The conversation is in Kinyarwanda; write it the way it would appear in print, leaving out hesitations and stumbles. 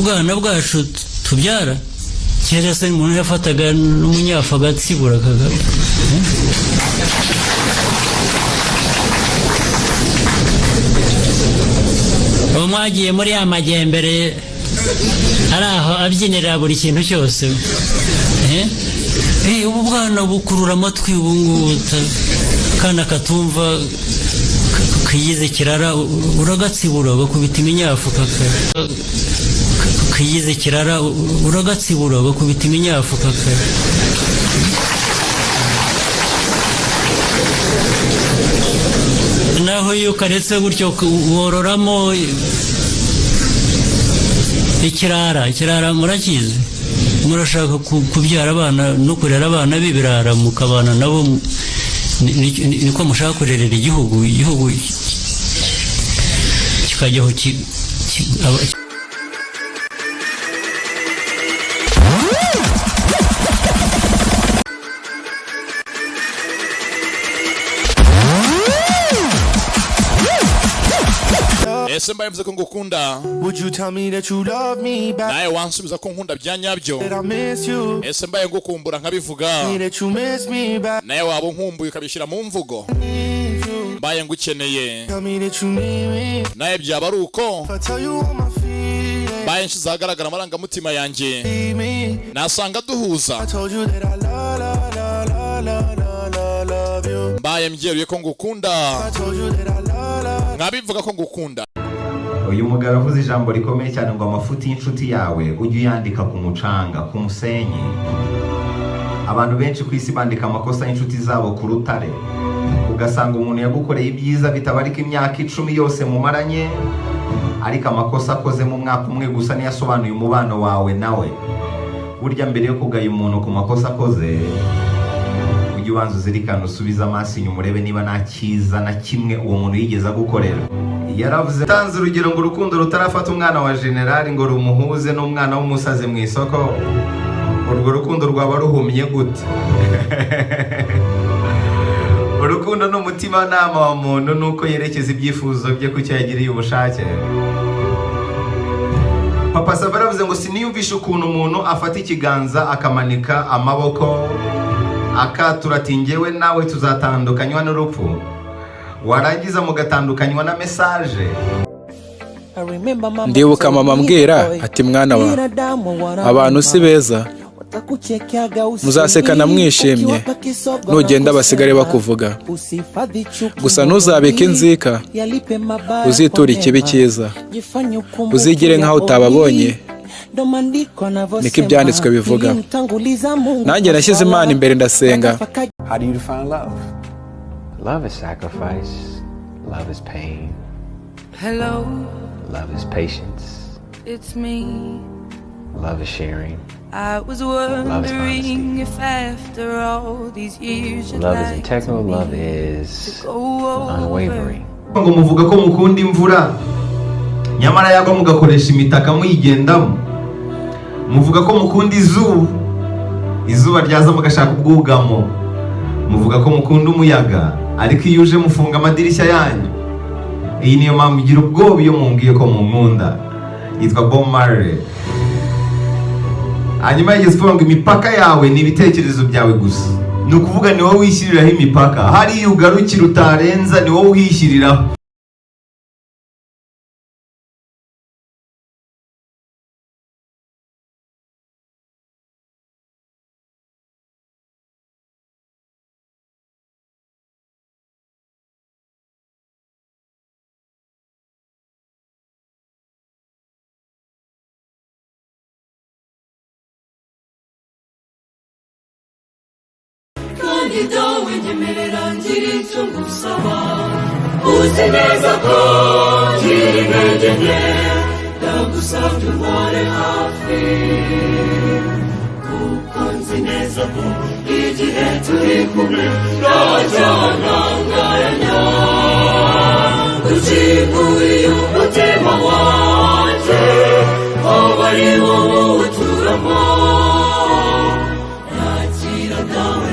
Ubwana bwacu tubyara, kera se umuntu yafataga n'umunyafu agatsibura kagame. Ubu mwagiye muri ya majyembere ari aho abyinira buri kintu cyose. Eh? Ubu bwana bukurura amatwi ubu ngubu, kana katumva kiyize kirara, uragatsibura, ugakubita iminyafu, kaka kiyize kirara, uragatsibura, ugakubita iminyafu, kaka naho iyo ukaretse gutyo wororamo ikirara. Ikirara murakizi? Murashaka kubyara abana no kurera abana b'ibirara, mukabana nabo, niko mushaka kurerera igihugu? Igihugu kikajyaho Ese mbaye mvuze ko ngukunda, Would you tell me that you love me back? nawe wansubiza ko nkunda bya nyabyo? That I miss you? Ese mbaye ngukumbura nkabivuga, Me that you miss me back? nawe waba unkumbuye ukabishyira mu mvugo? Need you. Mbaye ngukeneye, Tell me that you need me. nawe byaba ari uko? If I tell you all my feelings, Mbaye nshyize ahagaragara amarangamutima yanjye, leave me. nasanga duhuza? I told you that I love, love, love, love, love, love, love you. Mbaye mbyeruye ko ngukunda, I told you that I love, love. nkabivuga ko ngukunda? Uyu mugabo avuze ijambo rikomeye cyane ngo amafuti y'inshuti yawe ujye uyandika ku mucanga, ku musenyi. Abantu benshi ku isi bandika amakosa y'inshuti zabo ku rutare, ugasanga umuntu yagukoreye ibyiza bitabarika imyaka 10 yose mumaranye, ariko amakosa akoze mu mwaka umwe gusa niyo asobanuye umubano wawe nawe. Burya mbere yo kugaya umuntu ku makosa akoze, ujye ubanza uzirikane, usubize amaso inyuma, urebe niba nta cyiza na kimwe uwo muntu yigeze agukorera. Yaravuze, tanze urugero ngo urukundo rutarafata umwana wa generali ngo rumuhuze n'umwana w'umusazi mu isoko, urwo rukundo rwaba ruhumye gute? Urukundo ni umutimanama wa muntu, nuko yerekeza ibyifuzo bye ku cyo yagiriye ubushake. Papa Sava yaravuze ngo siniyumvishe ukuntu umuntu afata ikiganza, akamanika amaboko, akatura ati: "Njyewe nawe tuzatandukanywa n'urupfu", warangiza mugatandukanywa na message. Ndibuka mama ambwira ati: "Mwana wa, abantu si beza. Muzasekana mwishimye, nugenda basigare bakuvuga. Gusa ntuzabike inzika, uziture ikibi cyiza, uzigire nk'aho utababonye." Niko ibyanditswe bivuga. Nanjye nashyize Imana imbere, ndasenga. How do you define love? Love is sacrifice. Love is pain. Hello, Love is patience. it's me. Love is sharing. I was Love is wondering if after all these years you'd Love is like integral. to Love me is to go over unwavering. Ngo muvuga ko mukunda imvura, nyamara yagwa mugakoresha imitaka muyigendamo. Muvuga ko mukunda izuba, izuba ryaza mugashaka ubwugamo. Muvuga ko mukunda umuyaga, ariko iyo uje mufunga amadirishya yanyu. Iyi niyo mpamvu igira ubwoba iyo mumbwiye ko munkunda. Yitwa Bob Marley. Hanyuma yigeze kuvuga ngo imipaka yawe ni ibitekerezo byawe gusa. Ni ukuvuga ni wowe wishyiriraho imipaka, hariya ugarukira utarenza, ni wowe uhishyiriraho. Kandi dawe, nyemerera ngira icyo ngusaba. Uzi neza ko ngira intege nke, ndagusabye umpore hafi, kuko nzi neza ko igihe turi kumwe ntacyantangaranya. Ukinguriye umutima wanjye, waba ari wowe uturamo, nakira dawe.